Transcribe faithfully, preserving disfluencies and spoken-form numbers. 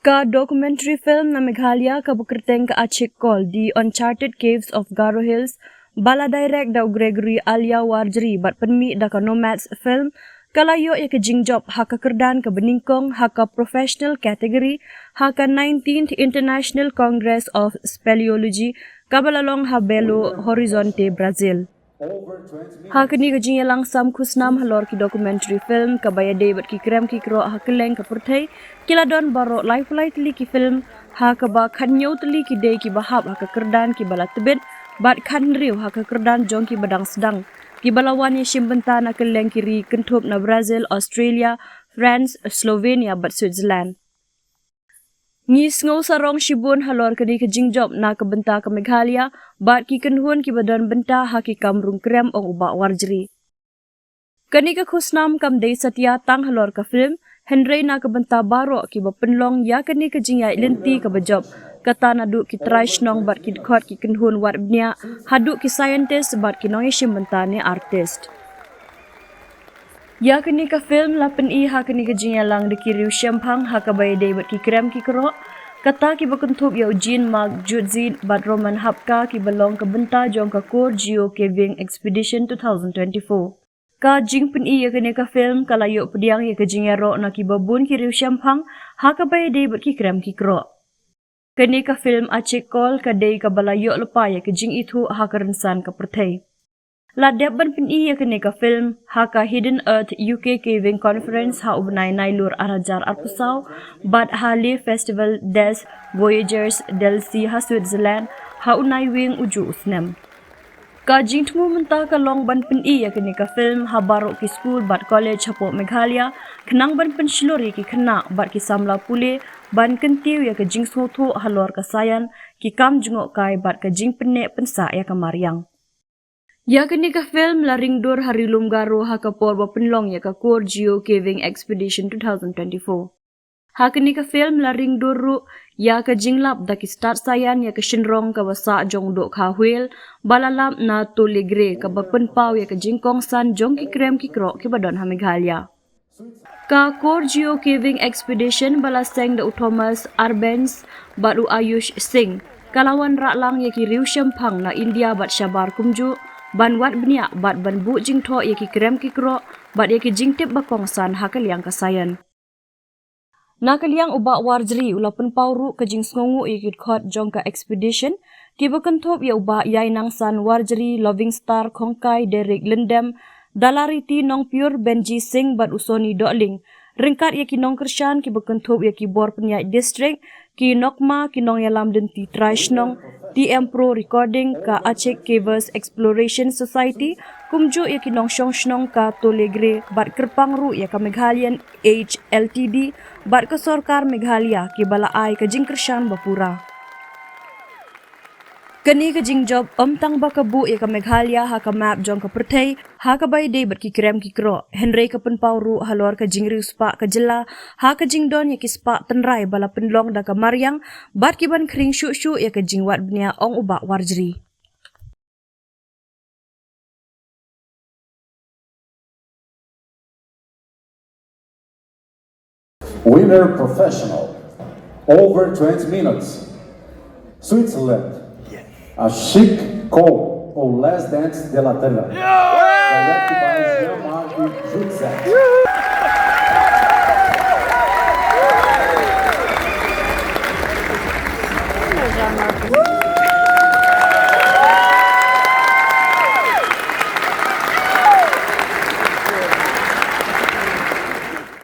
Ka documentary film na Meghalaya kaba kyrteng ka Achik Kol, The Uncharted Caves of Garo Hills, ba la direct da u Gregory Alia Warjri bad pynmih da ka Nomads Film, ka la ïoh ïa ka jingjop ha ka kyrdan kaba nyngkong ha ka professional category ha ka nineteenth International Congress of Speleology, kaba la long ha Belo Horizonte, Brazil. Ha kane ka jingïalang sam khusnam halor ki documentary film kaba ïadei bad ki krem ki krok ha kylleng ka pyrthei, ki la don baroh laiphew lai tylli ki film, ha kaba khathynñiew tylli ki dei kiba hap ha ka kyrdan kiba la tbit, bad khathynriew ha ka kyrdan jong kiba dang sdang, kiba la wan ïashim bynta na kylleng ki ri kynthup na Brazil, Australia, France, Slovenia bad Switzerland. Ngi sngew sarong shibun halor kane ka jingjop na ka bynta ka Meghalaya bad ki kynhun kiba don bynta ha ki kam rung krem, ong u Bah Warjri. Kane ka khusnam kam dei satia tang halor ka film, hynrei na ka bynta baroh kiba pynlong ïa kane ka jingïaid lynti kaba jop, kata naduh ki trai shnong bad ki dkhot ki kynhun wad bniah, haduh ki scientist bad ki nongïashim bynta ne artist. Ïa kane ka film la pyni ha kane ka jingïalang da ki riew shemphang ha kaba ïadei bad ki krem ki krok, kata kiba kynthup ïa u Jean-Marc Jutzi bad Roman Hapka kiba long ka bynta jong ka Korgeo Caving Expedition two thousand twenty-four. Ka jingpyni ïa kane ka film ka la ïoh pdiang ïa ka jingïaroh na kiba bun ki riew shemphang ha kaba ïadei bad ki krem ki krok. Kane ka film Achik Kol ka dei kaba la ïoh lypa ïa ka jingithuh ha ka rynsan ka pyrthei. La dep ban pyni ïa kane ka film ha ka Hidden Earth U K Caving Conference ha u bnai Nailur ar hajar arphew saw, bad ha Le Festival des Voyageurs del Sea ha Switzerland ha u Naiwieng ujuh u snem. Ka jingthmu mynta ka long ban pyni ïa kane ka film ha baroh ki skul bad college hapoh Meghalaya, khnang ban pynshlur ïa ki khynnah bad ki samla pule ban kyntiew ïa ka jingsngewthuh halor ka saian, ki kam jngohkai bad ka jingpynneh pynsah ïa ka mariang. Ïa kane ka film la ring dur ha Ri Lum Garo ha ka por ba pynlong ïa ka Korgeo Caving Expedition two thousand twenty-four. Ha kane ka film la ring dur ruh ïa ka jinglap da ki stad saian ïa ka shynrong kaba sah jong u dohkha whale ba la lap na Tullegre, kaba pynpaw ïa ka jingkongsan jong ki krem ki krok kiba don ha Meghalaya. Ka Korgeo Caving Expedition ba la seng da u Thomas Arbenz bad u Ayush Singh, ka la wanrah lang ïa ki riew shemphang na India bad shabar kumjuh ban wad bniah bad ban buh jingthoh ïa ki krem ki krok bad ïa ki jingtip ba kongsan ha ka liang ka saian. Na ka liang u Bah Warjri u la pynpaw ruh ka jingsngewnguh ïa ki dkhot jong ka expedition, kiba kynthup ïa u Bah Ïainangsan Warjri, Loving Star Khongkai, Derek Lyndem, Dalariti Nongpyur, Benji Singh bad u Sony Dohling, ryngkat ïa ki nongkyrshan kiba kynthup ïa ki bor pynïaid district, ki NOCMA, ki nongïalam lynti trai shnong, T M Pro Recording, ka Achik Cavers Exploration Society, kumjuh ïa ki nongshong shnong ka Tullegre bad kyrpang ruh ïa ka Meghalayan Age L T D bad ka sorkar Meghalaya kiba la ai ka jingkyrshan ba pura. Kane ka jingjop ym tang ba ka buh ïa ka Meghalaya ha ka map jong ka pyrthei ha kaba ïadei bad ki krem ki krok, hynrei ka pynpaw ruh halor ka jingriewspah ka jylla ha ka jingdon ïa ki spah tynrai ba la pynlong da ka mariang bad ki ban khring shuh shuh ïa ka jingwad bniah, ong u Bah Warjri. Winner professional, over twenty minutes. Switzerland. Achik Kol, o Les Dents de la Terre. Directed by Jean-Marc Jutze.